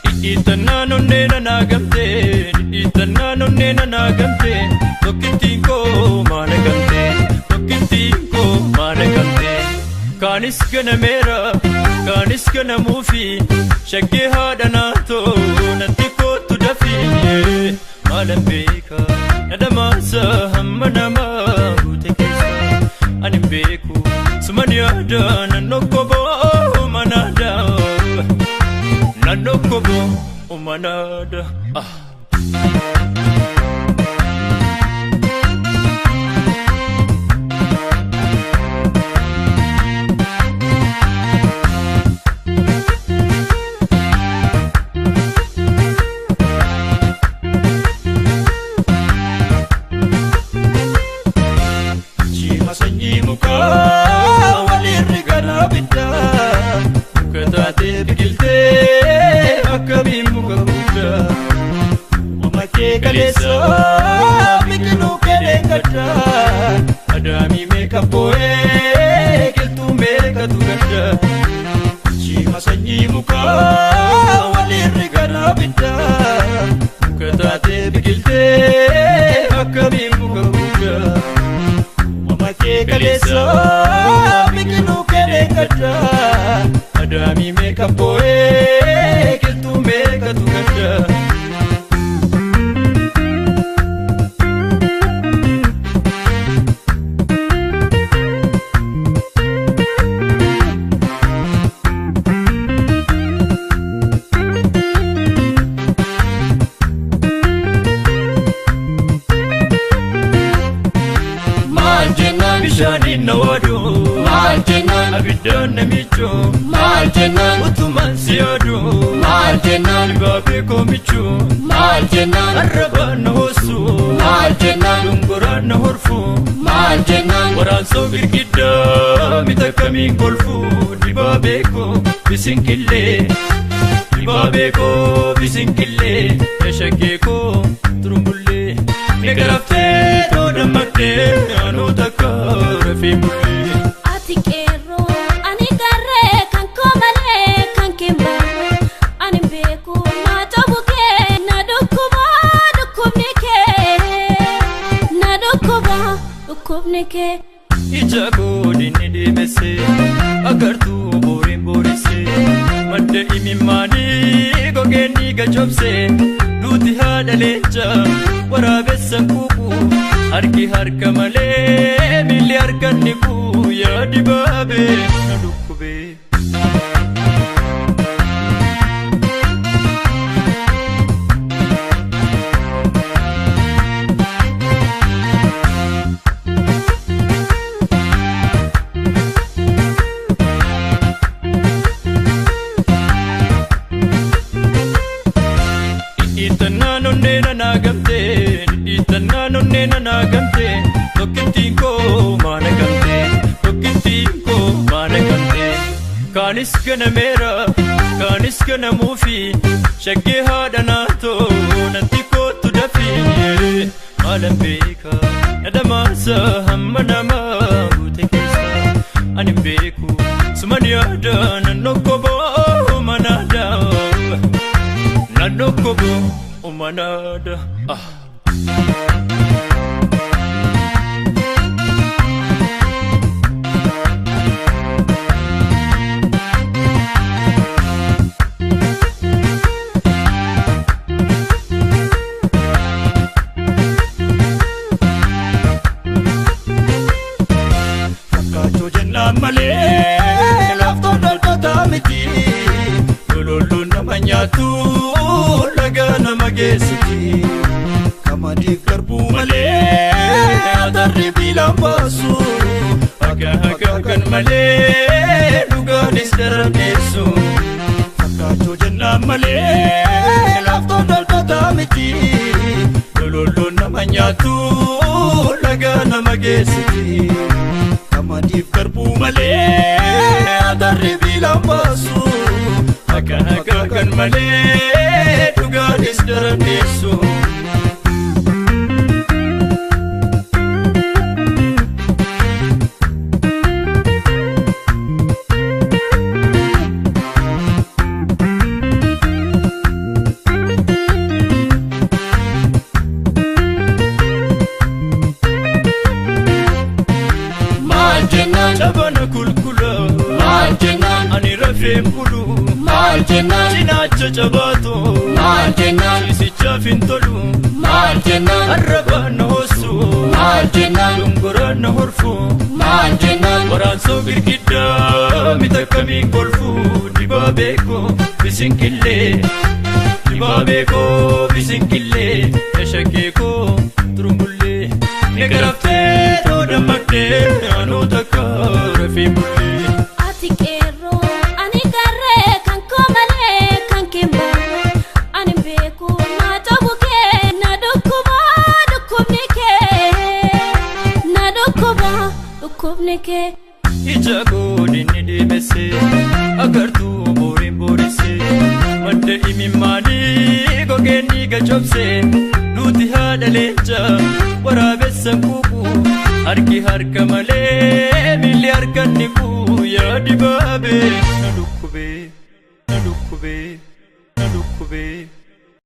Dhidhiittannaan onnee na gamtee, dhidhiittannaan onnee na gamtee, tokkittiin koo maana gamtee, tokkittiin koo maana gamtee. Kaanis ganameera, kaanis ganamuufi, shaggee haadha naatoo natti kootu dafii. Maalan beeka na dhamaasa hamma namaa guute keessa ani hin beeku suman yaada nan okkoboo manaada. Naannoo koboo uumanaadha. Ah. Jiima sanyii mukaa walirri garaa bittaa muka taatee biqiltee akkamiin muka guddaa uumama kee kaleessa biqiluu kelee gaddaa adaamii meeqa boo'ee qilxuu meeqatu gaddaa. Jiima sanyii mukaa walirri garaa bittaa muka taatee biqiltee akkamiin muka guddaa. Uumama kee kaleessa biqiluu kelee gaddaa adaamii meeqa boo'ee qilxuu meeqatu gaddaa. Maal jennaan? Bishaaniin na waadu. Maal jennaan? Abiddaan na miiccuu. Maal jennaan? Utumaan si yaadu. Maal jennaan? Dibaabee koo michuu. Maal jennaan? Arrabaan na hoossu. Maal jennaan? Dungoraan na horfu. Maal jennaan? Waraansoo girgiddaa mita kamiin kolfu. Dibaabee koo bisinqillee. Dibaabee koo bisinqillee. Shaggee koo turumbullee. Meeqa raftee too dammaqtee anuu takka rafee bullee. Ati qeerroo ani garree kan koo malee kan kee barree ani hin beeku naa cabu kee na dhukkuba dhukkubni kee na dhukkuba dhukkubni kee. Ija koodinni deemesse agartuu booriin booresse madda imimmaanii gogeen dhiiga cobse duuti haadha leenca waraabessan quuqu harki harka malee miilli harkan dhiqu yaa dibaabee na dhukkubee. Dhidhiittannaan onnee na gamtee, dhidhiittannaan onnee na gamtee, tokkittiin koo maana gamtee, tokkittiin koo maana gamtee. Kaanis ganameera, kaanis ganamuufi, shaggee haadha naatoo natti kootu dafii. Maalan beeka na dhamaasa hamma namaa guute keessa ani hin beeku suman yaada nan okkoboo manaada. Naannoo koboo uumanaadha. Ah. Fakkaachuu jennaan malee laaftoon dhaltoota miti. Lololluun nama nyaatu laga nama geessiti. Qamadiif garbuu malee atarri biilaan baasu. Haqa haqa kan malee dhugaanis daran dhiyeessu. Fakkaachuu jennaan malee laaftoon dhaltoota miti. Lololluun nama nyaatu laga nama geessiti. Qamadiif garbuu malee kulkula. Maal jennaan? Ani rafeen bulu. Maal jennaan? Cinaacha cabaatu. Maal jennaan? Ciisichaaf hin tolu. Maal jennaan? Arrabaan na hoossu. Maal jennaan? Dongoraan na horfu. Maal jennaan? Waraansoo girgiddaa mita kamiin kolfu dibaabee koo bisinqillee. Dibaabee koo bisinqillee shaggee koo turumbullee. Ni garaftee too dammaqdee anuu takka rafee bullee. Ati qeerroo ani garree kan koo malee kan kee baru ani beeku na cabu kee na dhukkuba dhukkubni kee na dhukkuba dhukkubni kee. Ija godinni deebise agartuu booriin boorise madda imimmaanii gogeen dhiiga cobse nuti haadha leenca waraabessa kuuku harki harka malee miilli harka niqu yaa dibaabee na dhukkubee na dhukkubee na dhukkubee.